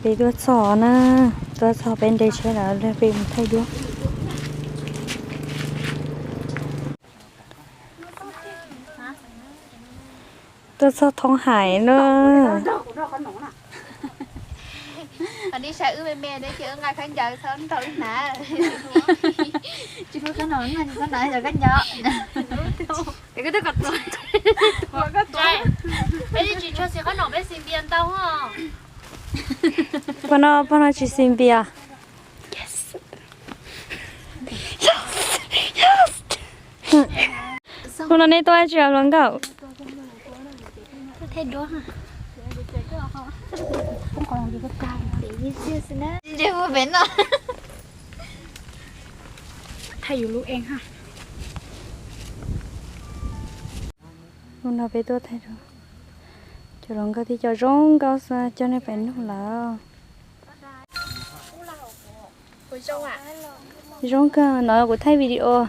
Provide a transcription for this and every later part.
Peb tuaj txog na, tuaj txog peb nres tsheb lawm, peb mus thaij duab. Tuaj txog thoob haiv na. Pog no, pog no tsis xis npias. Hnub no nej tuaj dab tsi hluas nkauj? Hnub no peb tuaj thaij duab, cov hluas nkauj thiab cov zoo nkauj xwb, coj nej pem nug lawm. Zoo kawg no kuv thaij video.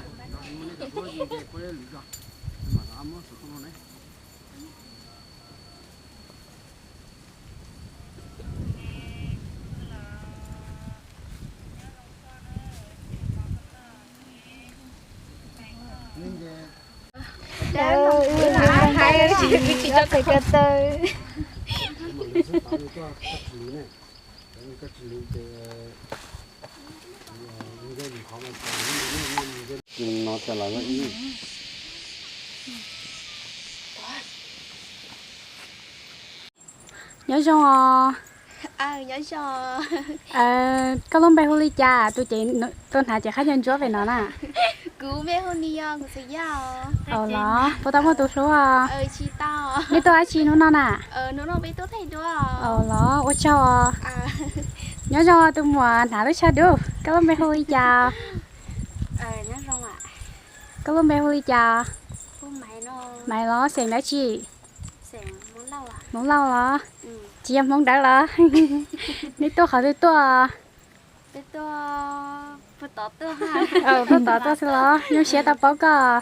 Nyob zoo os. Koj lub npe hu li cas? Tus ces tuaj hnav cev qab nco ntsuab pem no na. Kuv npe hu Ni os. Au los, puas tau muaj tus hlub os? Nej tuaj dab tsi hnub no na? Au los, ua tsaug os. Nyob zoo tus muam hnav lub tsho dub, koj lub npe hu li cas? Koj lub npe hu li cas? Maiv los, xeem dab tsi? Hmoob Lauj los? Tsis yog Hmoob Dawb los? Nej tuaj qhov twg tuaj? Tuaj tom tuaj xwb los? Zoo siab tau paub koj.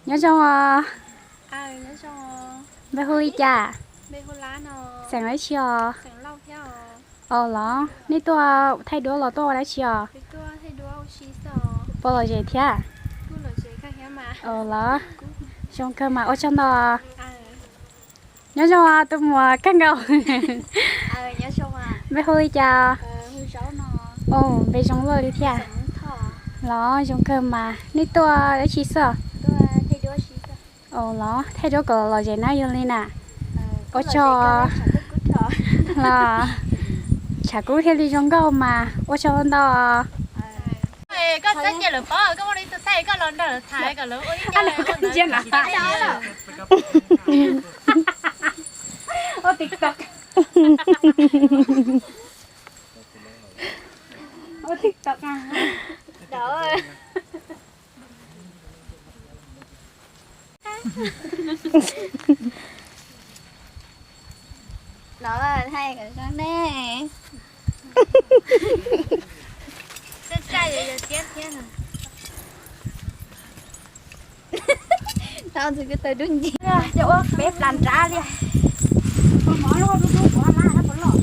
Nyob zoo os. Npe hu li cas? Xeem dab tsi os? Au los, nej tuaj thaij duab los tuaj ua dab tsi os? Puas lom zem thiab? Au los, zoo kawg mas, ua tsaug ntau. Nyob zoo tus muam kawg nkaus. Npe hu li cas? Npe zoo loj li thiab. Los zoo kawg mas, nej tuaj dab tsi xwb? Au los, thaij duab kom lom zem na yog li na. Ua tsaug los, tshav kub thiaj li zoo nkauj mas, ua tsaug ntau. Ua TikTok. Ua TikTok. Los thaij kom zoo ne. Txaj txaj yuav yog tiab thiab no. Tau ntxim kub taw dub ncig. Cov ua peb plas nrab li. Mov loj dub dub, kuv hab lab hab puas loj.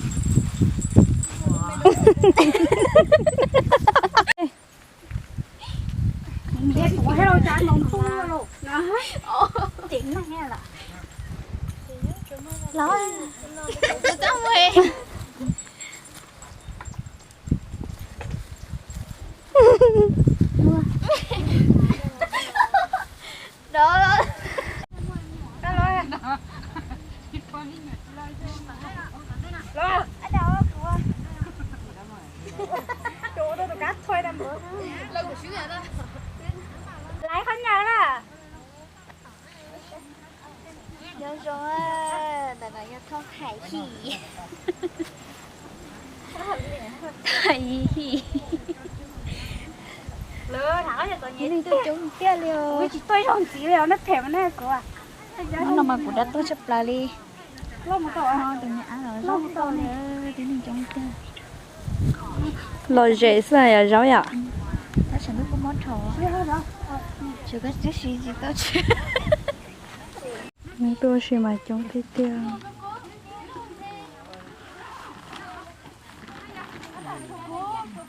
Laiv qhov nyaws na. Nyob zoo, ntawm no yog thoob hais him. Thoob hais him. Lawv tham ob yam txom nyem, nej tuaj coob tiag li os. Kuv tsis tuaj ib zaug ntxiv li os, nej phem mas nej kuv. Hnub no mas kuv dab tuaj tshaj plaws li. Tus me ab los zaub tib neeg coob tiag. Lom zem xwb yom, zaub yom. Tab sis ntuj kub mob dhau. Tsis tau tsis. Neeg tuaj ua si mas coob tiag tiag. Ub,